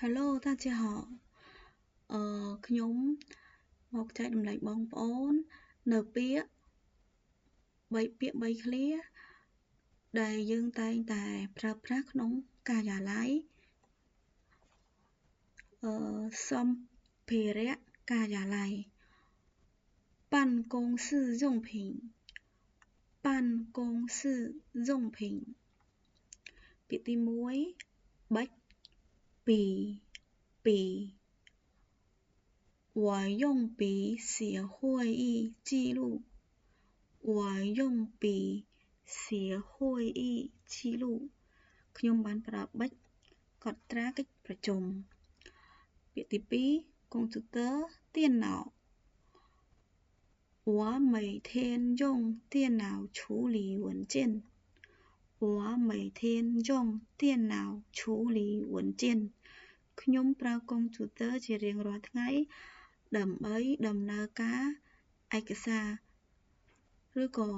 Hello 大家好 អឺខ្ញុំមកចែករំលែកបងប្អូននៅពាក្យ3ពាក្យ3ឃ្លាដែលយើងតែងតែប្រើប្រាស់ក្នុងការិយាល័យអឺសម្ភារៈការិយាល័យ办公室用品办公室用品ពាក្យទី1បិច2笔我用笔写会议记录我用笔写会议记录ខ្ញុំបានប្រើប៊ិចកត់ត្រាកិច្ចប្រជុំពាក្យទី2កុំព្យូទ័រ电脑我每天用电脑处理文件我每天用电脑处理文件ខ្ញុំប្រើកុំព្យូទ័រជារៀងរាល់ថ្ងៃដើម្បីដំណើរការឯកសារឬក៏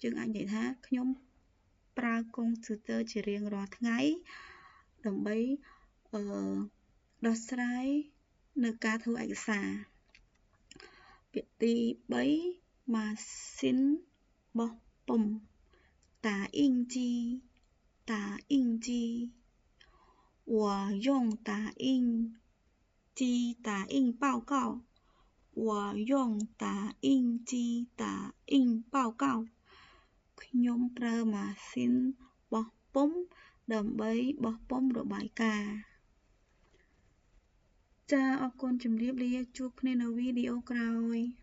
យើងអាចនិយាយថាខ្ញុំប្រើកុំព្យូទ័រជារៀងរាល់ថ្ងៃដើម្បីអឺដោះស្រាយនៅការធ្វើឯកសារពាក្យទី3ម៉ាស៊ីនបោះពុម្ព打印机打印机我用打印机打印报告。我用打印机打印报告ខ្ញុំប្រើម៉ាស៊ីនបោះពុម្ពដើម្បីបោះពុម្ពរបាយការណ៍ចាអរគុណជម្រាបលាជួបគ្នានៅវីដេអូក្រោយ។